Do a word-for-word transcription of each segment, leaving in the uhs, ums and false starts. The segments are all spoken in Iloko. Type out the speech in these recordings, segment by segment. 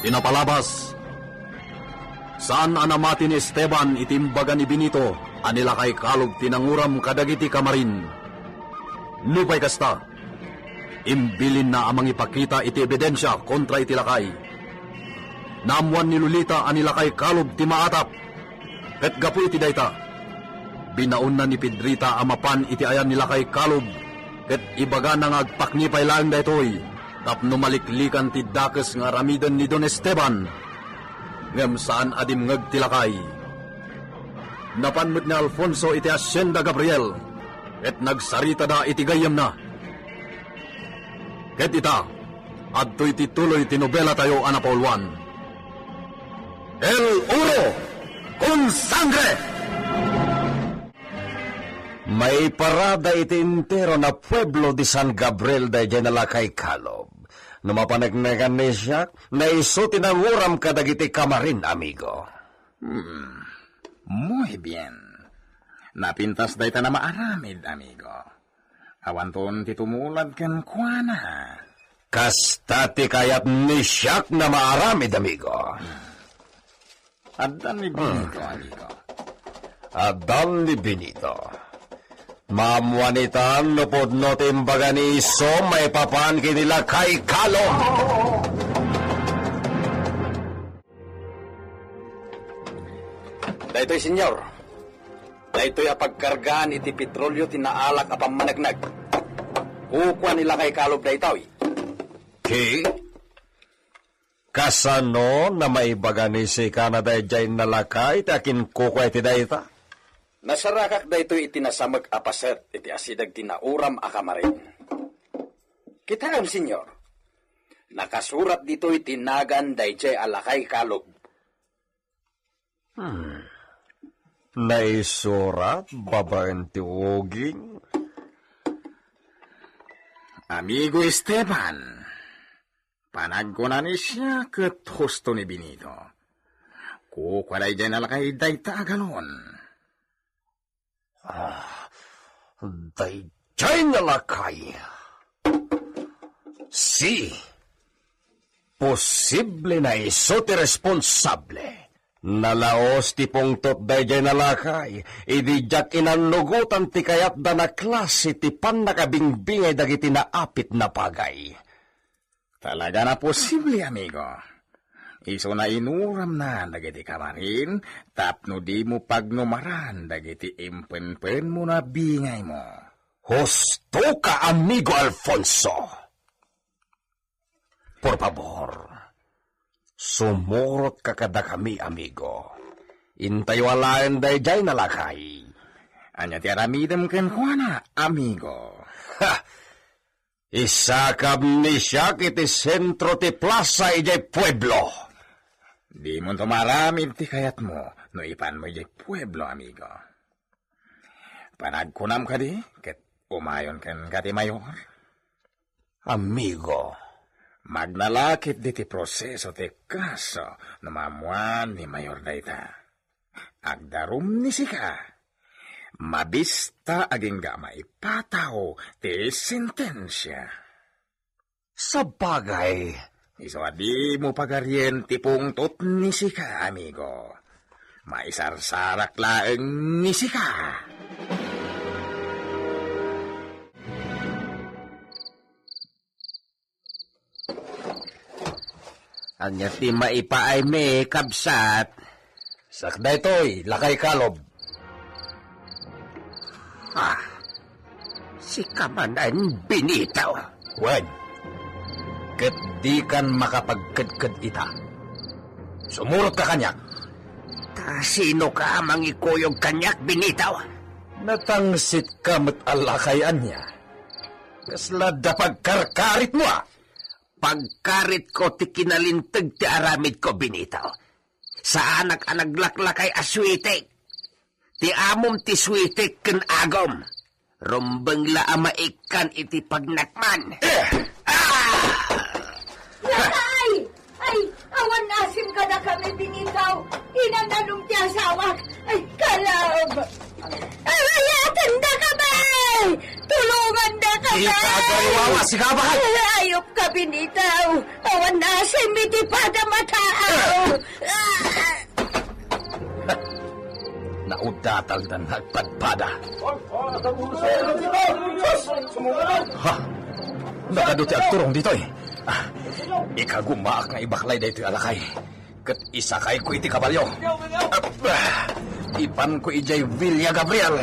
Ti napalabas, saan a namati ni Esteban iti imbaga ni Benito a ni Lakay Calub ti nanguram kadagiti kamarin. Nupay kasta, imbilinna a mangipakita iti ebidensia kontra iti lakay. Naammoan ni Lolita a ni Lakay Calub ti maatap. Ket gapu iti dayta, binaonna ni Pedrita a mapan iti ayan ni Lakay Calub, ket ibagana nga agpakni pay laeng daytoy tapno maliklikan ti dakes nga aramiden ni Don Esteban. Ngem saan a dimngeg ti lakay. Napan met ni Alfonso iti Hacienda Gabriel, ket nagsaritada iti gayyemna. Ket ita, adtoy ti tuloy ti nobelatayo a napauluan. El Oro con Sangre! Maiparada iti entero a pueblo di San Gabriel daydiay a Lakay Calub. No mapaneknekan ni siak, naisu ti nanguram kadagiti kamarin, amigo. Hmm. Muy bien. Napintas dayta a maaramid, amigo. Awanton ti tumulad kenkuana. Kasta ti kayat ni siak a maaramid, amigo. Addan ni Benito, amigo. Addan ni Benito. Maammuan ita no pudno ti imbaga ni isu maipapan ken ni Lakay Calub. Daytoy, Señor. Daytoy a pagkargaan iti petrolio ti naalak a pammaneknek. Kukua ni Lakay Calub daytoy. Ti? Kasano a maibaga ni sika a daydiay a lakay ti akinkukua iti dayta? Nasarakak daytoy iti nasamek a paset iti asideg ti nauram a kamarin. Kitaem, Señor. Nakasurat ditoy ti nagan daydiay a Lakay Calub. Hmm. Naisurat babaen ti uging. Amigo Esteban, panagkuna ni siak ket husto ni Benito. Kukua daydiay a lakay dayta a galon. Ah, daydiay a lakay. Si, posible a isu ti responsable. Nalaus ti pungtot daydiay a lakay, idi diak inannugotan ti kayatda a klase ti pannakabingbingay dagiti naapit a pagay. Talaga a posible, amigo. Isuna inuramna dagiti kamarin tapno dimo pagnumaran dagiti impenpenmo a bingaymo. Hustoka, amigo Alfonso. Por favor, sumurotka kadakami, amigo. Intayo alaen daydiay a lakay. Ania ti aramidem kenkuana, amigo? Ha! Isakab ni siak iti sentro ti plasa idiay pueblo. Dimonto maaramid ti kayatmo no ipanmo idiay pueblo, amigo. Panagkunam kadi ket umayon kenka ti mayor? Amigo. Magnalakip diti proseso ti kaso no maammuan ni mayor dayta. Agdarum ni sika. Mabista agingga maipataw ti sentensia. Sabagay. Isu a dimo pagarien ti pungtot ni sika, amigo. Maisarsarak laeng ni sika. Ania ti maipaaymi, kabsat? Siak daytoy, Lakay Kalob. Ah, sika manen, Benito? Wen, ket dikan makapagkedked ita. Sumurotka kaniak. Ta sinoka a mangikuyog kaniak, Benito? Natangsitka met a lakay ania. Kasla adda pagkarkaritmo, a? Pagkaritko ti kinalinteg ti aramidko, Benito. Saanak a naglaklakay a suitik. Ti amom ti suitik ken agom. Rumbeng la a maikkan iti pagnakman. Eh! Ah! Ay! Ay, awan nasim kadakami, Benito. Inananum ti asawak. Ay, Kalob. Arayatendakami! Tulongandaka, Ikaw, Wawa, sigabak! Ayop ka, Benito! Awan nasim iti padam a tao! Ah! Naudataldan nga agpadpada. Ha? Nakado ti agturong ditoy. Ah, ikagumaak nga ibaklay daytoy a lakay. Ket isakayko iti kabalio. Ipanko idiay Villa Gabriel.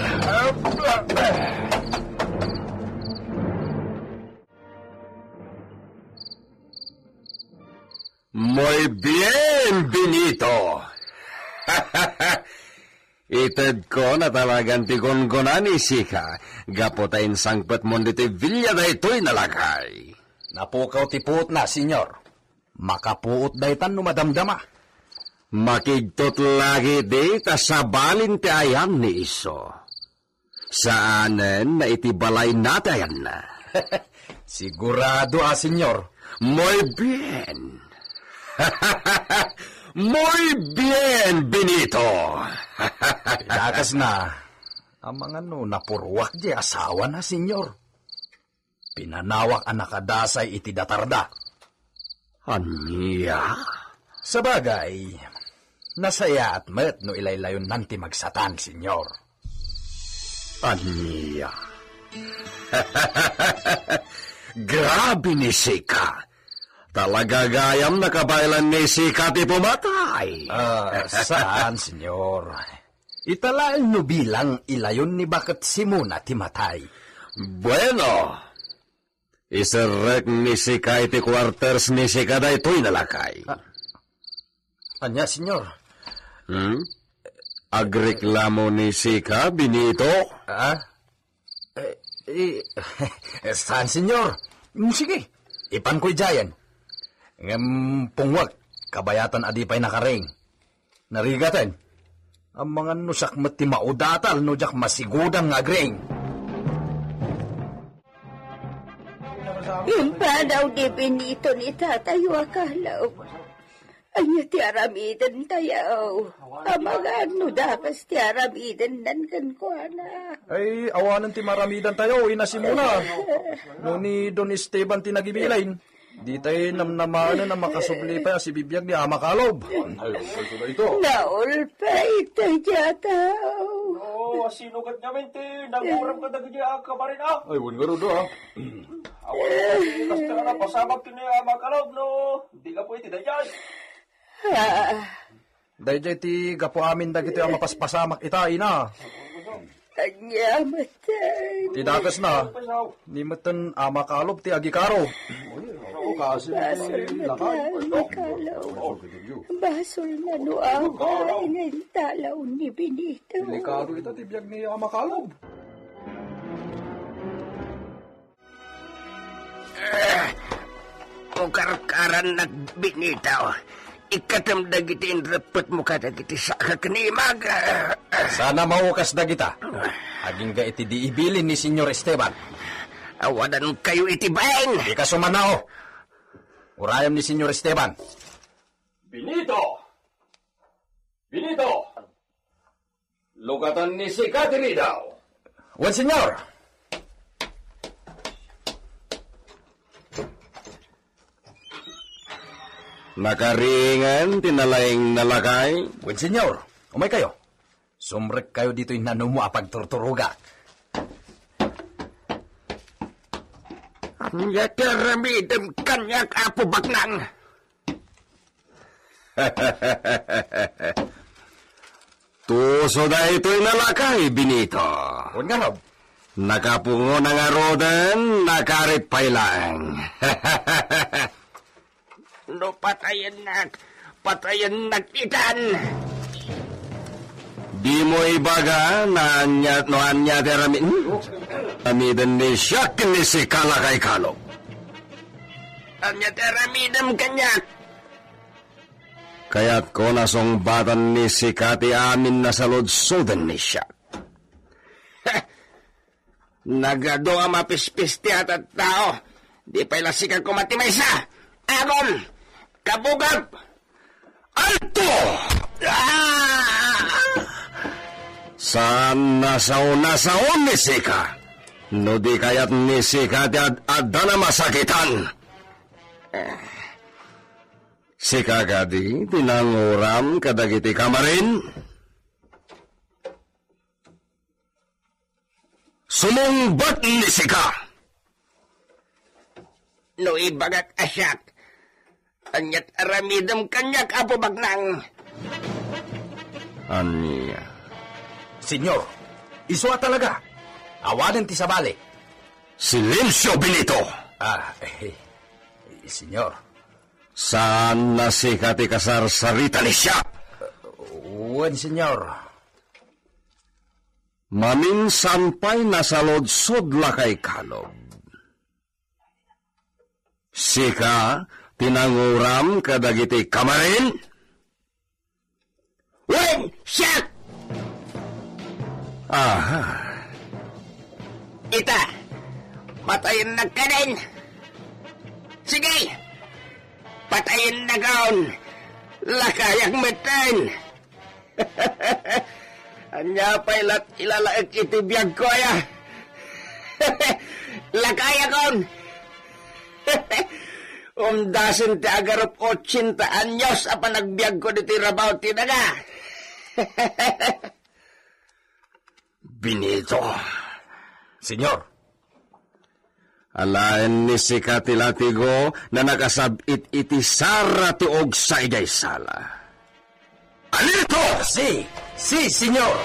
Muy bien, Benito! Itedko na talagan ti gunggona ni Sika, gapu ta insangpetmon ditoy Villa daytoy a lakay. Napukaw ti puotna, Señor. Makapuot daytan no madamdama. Makigtot la ketdi ta sabalin ti ayan ni isu. Saanen na iti balay na ti ayanna. Sigurado a, Señor. Muy bien. Muy bien, Benito. Dakes na, amangan no napurruak diay asawana, Señor. Pinanawak a nakadasay iti datarda. Ania? Sabagay, nasayaat met no ilaylayonnan ti magsatan, Señor. Ania? Grabe ni Sika. Talaga gayam nakabaelan ni Sika ti pumatay. Ah, saan, Señor? Ita laeng no bilang ilayon ni baket Simona ti matay. Bueno, iserrek ni Sika iti quarters ni Sika daytoy a lakay. Ah, ania, Señor? Hmm? Agreklamo ni Sika, Benito? Ah? Eh, eh, saan, Señor? Mm, sige, ipanko idiayen. Ngem pungwek, kabayatan a di pay nakaring. Narigaten. Amangan no siak met ti maudatal no diak masigudang nga agring. Impanaw ni Benito ni tatayo a kalaw. Ania ti aramidentayo? Amangan no dakes ti aramidennan kenkuana. Ay, awanen ti maaramidantayo, Ina Simona. No ni Don Esteban ti nagibilin, ditay namnamanen a makasubli pay a sibibiag ni Ama Kalob. Naulpay ta diata. Oo, sino ket ngamin ti nanguram kadagiti a kabarin, a? Ay, wen ngarud, a. Awan ti kasta nga napasamak ken ni Ama Kalob, no? Di gapu iti daydiay. Ah. Daydiay ti gapu amin dagitoy a mapaspasamak ita, Ina. Ania met. Ti dakes na, ni metten Ama Kalob ti agikaro. Basol na, Ama Kalob. Basol na no awan nga intalaw ni Benito. Delikado ita ti biag ni Ama Kalob. Ah, ukarkarannak, Benito. Ikkatem dagiti inreppetmo kadagiti saka ken imag. Sana maukas dagita. Agingga iti di ibilin ni Señor Esteban. Awadankayo iti bain. Dika sumanao. Urayem ni Señor Esteban. Benito! Benito! Lukatan ni Sika ti ridaw. Wen, Señor. Nakaringen ti nalaing a lakay. Wen, Señor. Umaykayo. Sumrekkayo ditoy nanumo a pagturturogak. Ania ti aramidem kaniak, Apo Baknang? Tuso daytoy a lakay, Benito. Wen ngarud. Nakapungona ngaruden, nakarit pay laeng. No patayennak, patayennak itan. Dimo ibaga no ania, no ania ti arami-, hmm? Aramiden ni siak ken ni Sika, lakay Kalob. Ania ti aramidem kaniak? Kayatko a sungbatan ni Sika ti amin a saludsoden ni siak. Nagadu a mapispisti a tattao. Di pay la sika koma ti maysa. Agom! Kabugap! Alto! Ah! Saan a sao-sao ni Sika. No di kayat ni sika ti ad-addan a masakitan. Sika kadi ti nanguram kadagiti kamarin? Sumungbat ni sika! No ibagak a siak, aniat aramidem kaniak, Apo Baknang? Ania? Senyor, isu a talaga. Awanen ti sabali. Silencio, Benito! Ah, eh, senyor. Saan a sika ti kasarsarita ni siak? Wen, senyor. Maminsan pay nasaludsod, Lakay Kalob. Sika ti nanguram kadagiti kamarin? Wen, siak! Aha. Ita, patayennak kadin. Sige, patayennakon. Lakayak metten. Ania pay lat ilalaek iti biagko aya? Lakayakon! Umdasen ti agarup ochenta anyos a panagbiagko ditoy rabaw ti daga. Benito. Senyor. Alaen ni sika ti latigo na nakasab-it iti sara ti ugsa idiay sala. Alito! Si, si, senyor!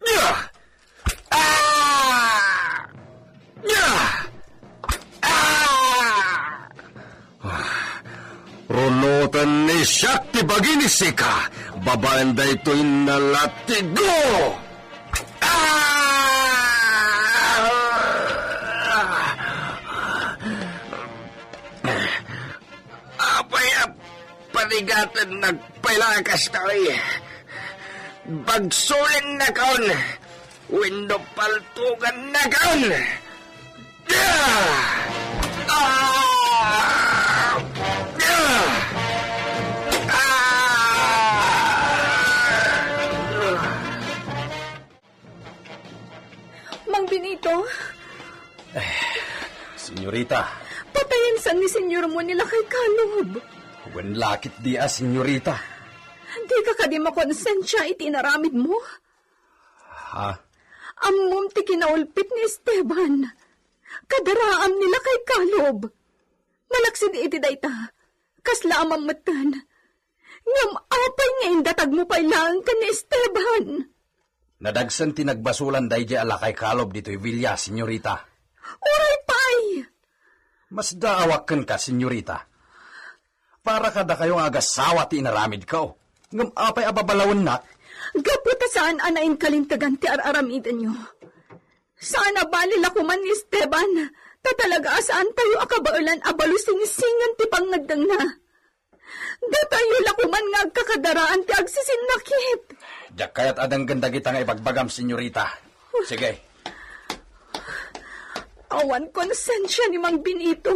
Nya! Ah! Nya! Ah! Runoten ni siak ti bagi ni sika, babaen daytoy a latigo! Ah! Apay a panigaten nagpailakas tayo? Bagsulennakon wenno paltogannakon! Ah! Ah! Ah! Ah! Mang Benito? Eh, senyorita. Patayen sa ni senyor mo ni Lakay Kalob. Wen lakit di a, senyorita. Di ka kadi makonsensia iti inaramid mo? Ha? Ammom ti kinaulpit ni Esteban. Kadaraam ni Lakay Kalob. Malaksid iti dayta, kasla a mammetten. Ngem apay nga indatag mo pay laeng ken ni Esteban? Nadagsen ti nagbasolan daydiay a Lakay Kalob ditoy Villa, senyorita. Uray pay! Masdaawak kenka, senyorita. Para kadakayo nga agassawa ti inaramidko. Ngem apay a babalawennak? Gapu ta saan a nainkalintegan ti ar-aramidenyo. Saan a bali la koman ni Esteban, ta talaga a saantayo a kabaelan a balusingsingen ti pangngeddengna. Datayo la koman nga agkakadaraan ti agsisinnakit. Diak kayat a denggen dagita nga ibagbagam, senyorita. Sige. Awan konsensia ni Mang Benito.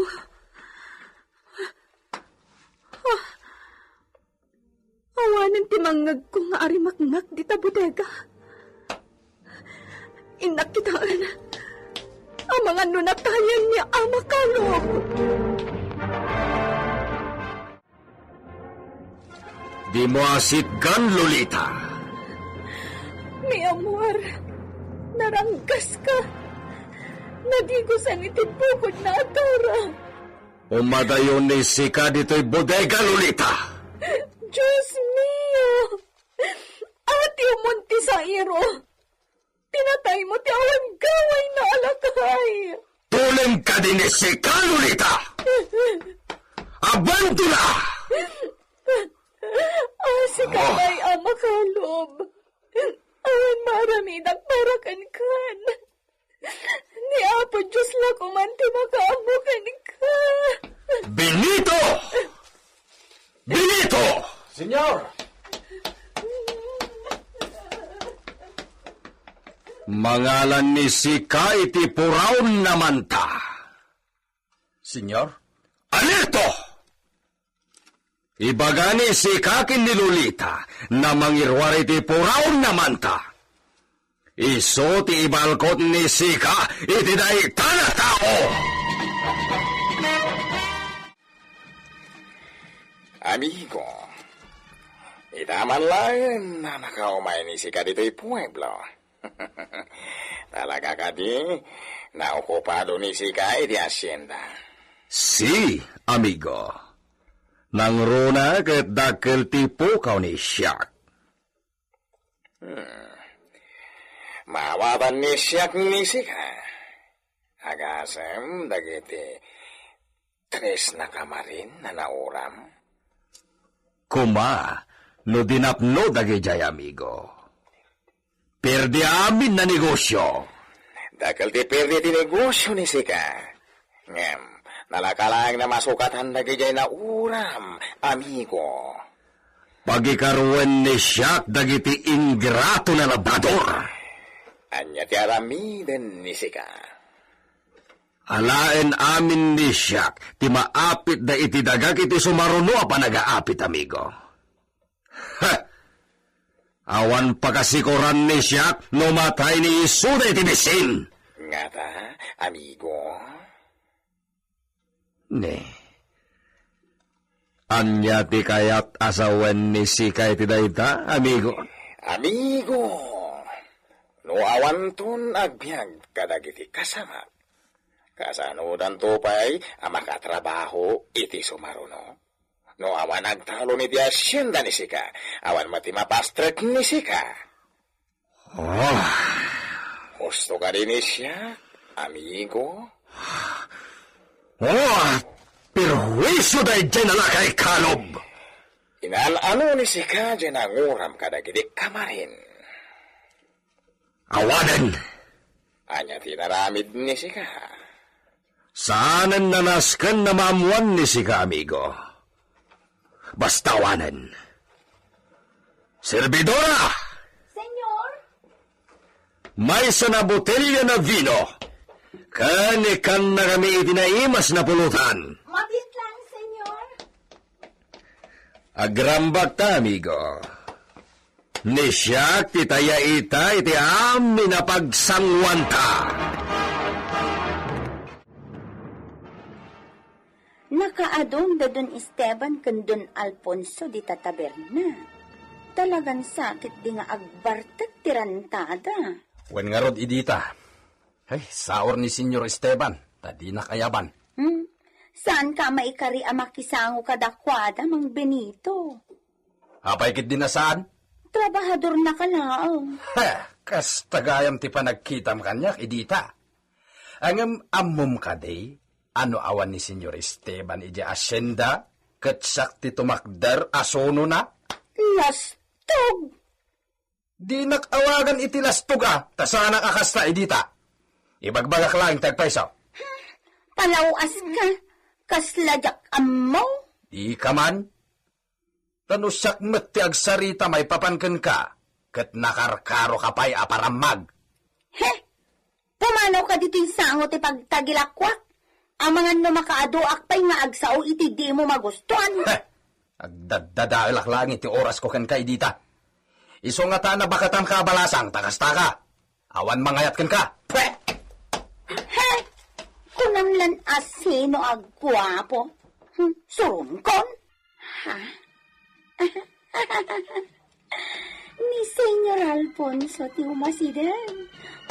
Awanen ti mangngegko nga arimakngak dita bodega. Innak kitaen amangan no natayen ni Ama Kalob. Dimo asitgan, Lolita. Mi amor, naranggaska. Nadigosan iti bukodna a dara. Umadayo ni sika ditoy bodega, Lolita! Dios mio! Ati Monte Zairo! Pinataymo ti awan gawayna a lakay! Tuleng kadi ni sika, Lolita! Abandona! Asika pay, Ama Kalob. Awan maaramidak para kenkan. Ni Apo Dios la koman ti makaammo kenka. Benito! Benito! Senyor! Mangalan ni sika iti puraon na manta. Senyor? Alerto! Ibaga ni Sika ken ni Lolita a mangiruar iti puraon a manta. Isu ti ibalkot ni Sika iti dayta a tao. Amigo, ita man laeng a nakaumay ni Sika ditoy pueblo. Talaga kadi, naokupado ni Sika iti hacienda? Si, amigo. Nangruna ket dakkel ti pukaw ni Siak. Hmm. Maawatan ni Siak ni Sika. Agasem dagiti tres na kamarin a nauram? Koma, no di napno dagidiay, amigo. Perdi amin a negosio. Dakkel ti perdi ti negosio ni Sika. Ngem, nalaka laeng a masukatan dagidiay nauram, amigo. Pagikaruen ni Siak dagiti ingrato a labrador. Ania ti aramiden ni Sika? Alaen amin ni Siak ti maapitda iti dagak iti sumaruno a panagaapit, amigo. Ha! Awan pakasikoran ni Siak no matay ni isuda iti bisin. Ngata, amigo? Ne. Ania ti kayat a sawen ni Sika iti dayta, amigo? Amigo, no awanton agbiag kadagiti kasama, kasanodanto pay a makatrabaho iti sumaruno? No awan agtalon iti hacienda ni Sika, awan met ti mapastrek ni Sika. Oh. Husto kadi ni Siak, amigo? Oh, perhuisio daydiay a nalaka a kalub. Inan-ano ni Sika diay nanguram kadagiti kamarin? Awanen. Ania ti inaramid ni Sika? Saanen a nasken a maammoan ni Sika, amigo. Basta awanen. Serbidora! Senyor? Maysa a botelia a vino. Ken ikkannakami iti naimas a pulutan. Mabiit lang, Senyor. Agrambakta, amigo. Ni Siak ti taya ita iti amin a pagsanguanta. Nakaadun da Don Esteban ken Don Alfonso dita taberna. Talagan sakit di nga agbartek ti rantada. Wen ngarud, Edita. Ay, saor ni Senyor Esteban, ta dinak ayaban. Hmm? Saanka a maikari a makisango kadakuada, Mang Benito? Apay ket di na saan? Trabahadornaka laeng. Ha! Kasta gayam ti panagkitam kaniak, Edita. Ngem ammom kadi a no awan ni Senyor Esteban idiay hacienda, ket siak ti tumakder a sunona? Lastog! Dinak awagan iti lastog a, ta saanak a kasta, Edita. Ibagbagak laeng ti agpayso. Palaw-aska, kasla diak ammo. Dika man. Ta no siak met ti agsarita maipapan kenka, ket nakarkaroka pay a parammag. He! Pumanawka ditoy sango ti pagtagilakoak. Amangan no makaaduak pay nga agsao iti dimo magustuan. Heh! Agdaddadaelak laeng iti orasko kenka, Edita. Isu ngata a nabakatanka a balasang, ta kastaka. Awan mangayat kenka. Pwe! He! Kunam lan a sino a guapo. Hmm, suronkon? Ha? Ni Senyor Alfonso ti umasiden.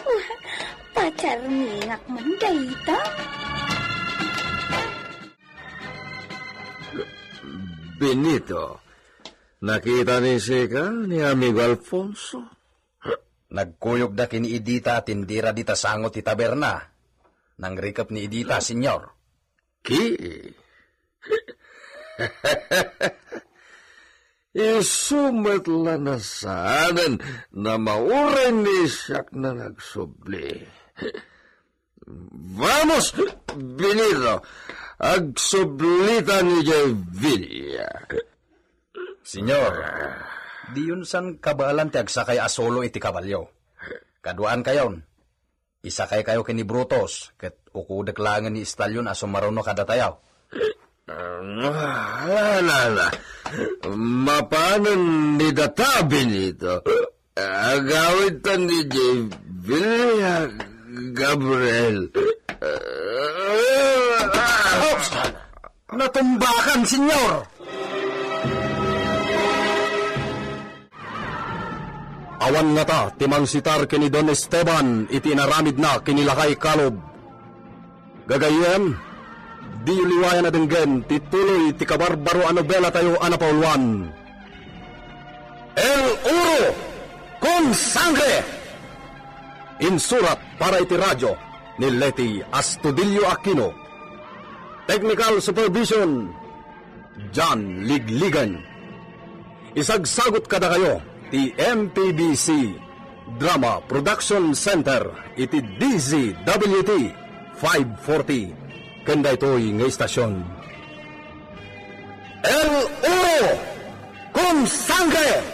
Wah, pacharmingak man dayta. Benito, nakita ni Sika ni Amigo Alfonso? Nagkuyogda ken ni Edita a tindira dita sango ti taberna. Nangrikep ni Edita, Senyor. Ki. Isu met la a saanen a mauray ni siak a nagsubli. Vamos, Benito, agsublitan idiay villa. Senyor, diyon san kabaelan ti agsakay a solo iti kabalio. Kaduaankayon. Isakaykayo ken ni Brutus, ket ukodek laengen ni Estalion a sumaruno kadatayo. Ah, la, la, la. Mapanon ni Data Benito. Agawid ta ni J. Villa Gabriel. Oops! Natumbakan, senyor! Awan ngata ti mangsitar ken ni Don Esteban iti inaramidna ken ni Lakay Kalob. Gagayyem, diyo liwayan a denggen ti tuloy ti kabarbaro a nobelatayo a napauluan, El Oro con Sangre. Insurat para iti radio ni Leti Astudillo Aquino. Technical supervision, John Ligligan. Isagsagut kadakayo ti M P B C Drama Production Center iti D Z W T five forty ken daytoy nga istasyon. El Oro con Sangre!